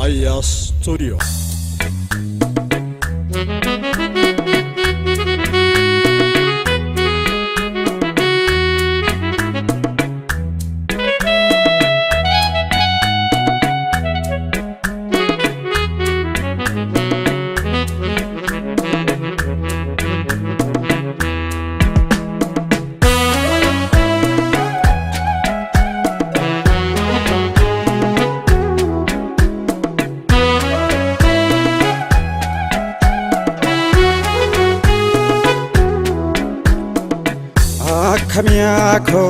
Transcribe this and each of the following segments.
Raayyaa Studio. Akkam yaa koode,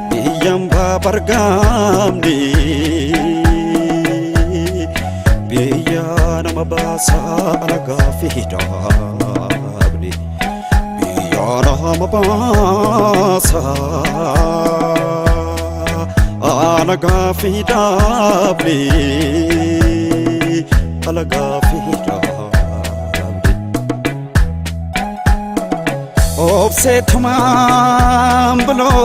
biyyaan baabargaamni, biyya nama baasaa alagaa fi dhaabni, biyya nama baasaa alagaa fi dhaabni, alagaa fi dhaabni. Obseetumaan buloo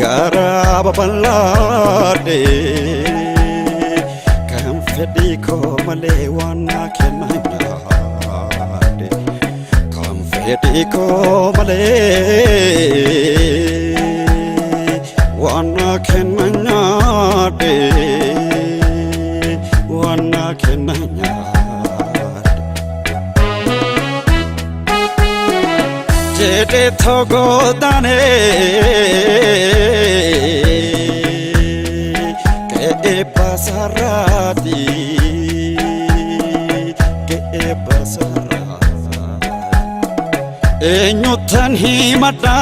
garaa babal'aadhe, kan fedhii koo malee waan naa kenna nyaadhe, kan fedhii koo malee waan naa kenna nyaadhe, waan naa kenna nyaadhe. Jedhee togoodhaane qe'ee baasarraati, qe'ee baasarraati. Eenyuttan himadha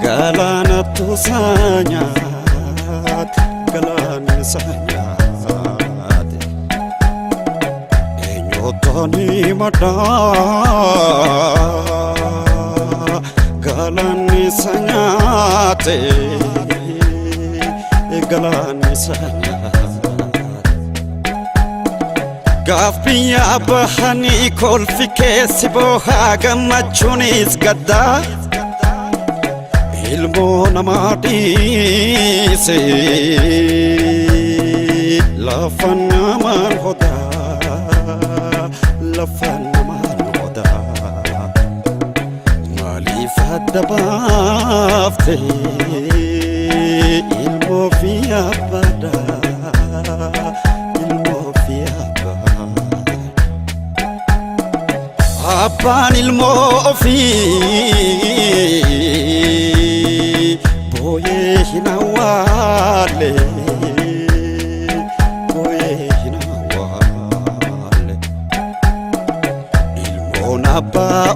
galaanattu isaa nyaate, galaanni isaa nyaate. Eenyuttan himadha galaanni isa nyaate, galaanni isa nyaate. Gaaf biyya bahanii kolfi keessi boohaa, gammachuunis gaddaa, ilmoo namaa dhiise lafa namaan hodaa, lafa namaan hodaa. Maaliif adda baafte ilmoo fi abbaadhaa, ilmoo fi abbaa? Abbaan ilmoo ofii booyee hin awwaalle, booyee hin awwaalle. Ilmoon abbaa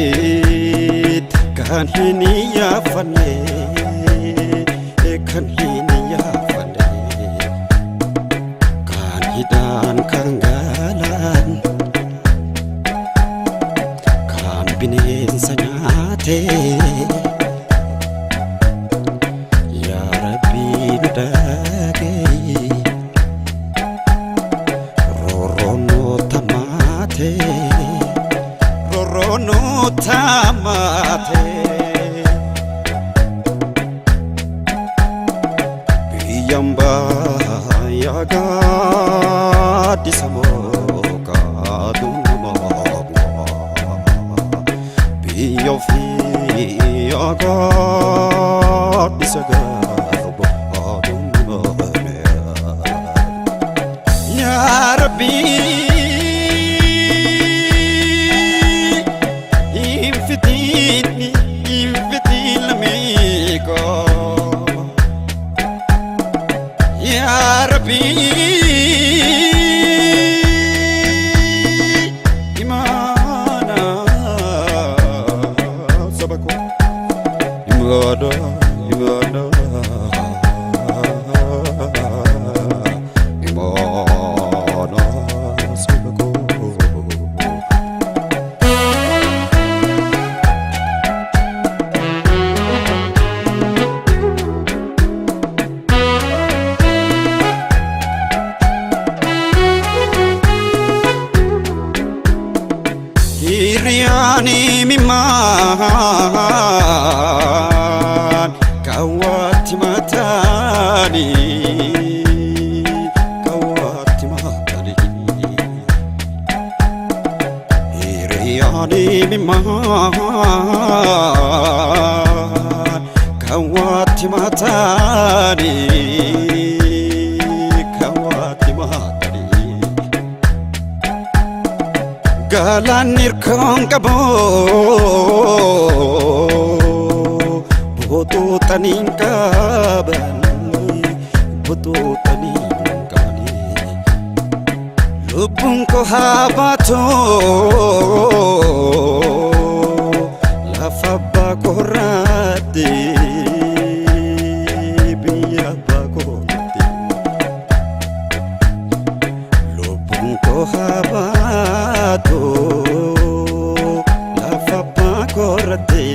ofiit kan hin iyyaafanne, kan hin iyyaafanne. Kan hidhaan, kan gaalaan, kan bineensa nyaate. Yaa Rabbii, nu dhaga'i, roorroon maate, roorroon maate. Biyyaan baay'aa gaaddisa mukaa duumaa bu'aa, biyya ofii gaaddisa garba duumaa. Yaa Rabbi, hin fitiin, hin fitiin lammiikoo. Yaa Rabbi, imaana saba koo, imaana, imaana. Hiriyaani mimaan kawwaatti mataani kawwaatti mataani. Hiriyaani mimaan kawwaatti mataani kawwaatti mataani. Galaanni hirkoon qabu butuutanii qaban butuutanii qabanii. Lubbuun koo haa baatu lafa abbaa koorraatti biyya abbaa koorraatti. Lubbuun koo haa baatu lafa abbaa koorratti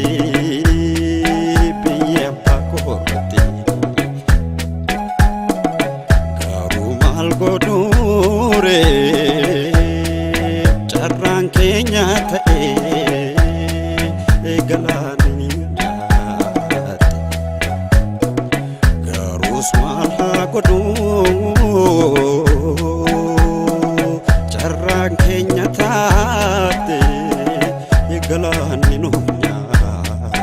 biyya abbaa koorratti. Garuu maal godhuure carraan keenya ta'e galaanni nyaate. Garuus maal haa godhu carraan keenya taate galaanni nu nyaate.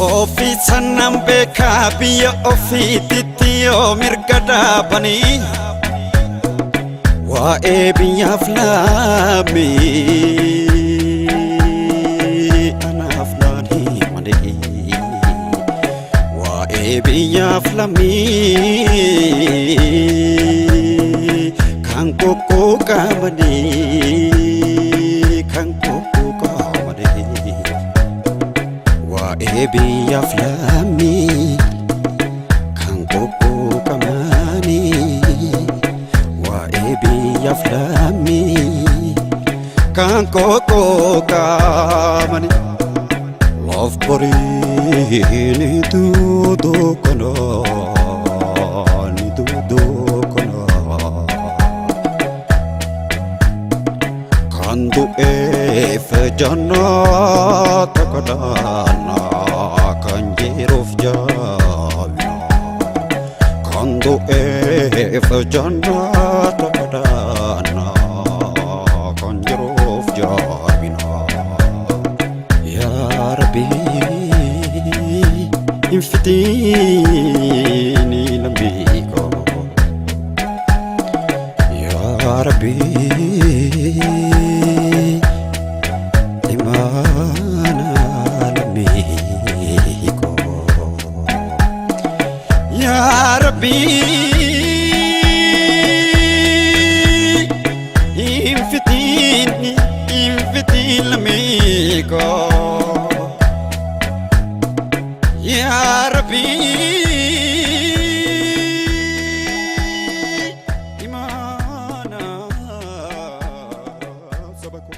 Ofii sannan beekaa biyya ofiititti yoo mirga dhaabanii waa'ee biyyaaf lammii anaaf naan himanii waa'ee biyyaaf lammii kan qoqqooqamanii kan qoqqooqamanii waa'ee biyyaaf lammii kan qoqqooqamanii waa'ee biyyaaf lammii kan qoqqooqamanii. Laf bariini duuduu kanaa ni duuduu kanaa kan du'eef jannata kadhannaa kan jiruuf jaabina kan du'eef jannata kadhannaa kan jiruuf jaabina. Yaa Rabbi hin fixini lammii koo. Yaa Rabbi imaana lammii koo. Yaa Rabbi hin fixini hin fixin lammii koo. Yaa Rabbi imaana saba koo.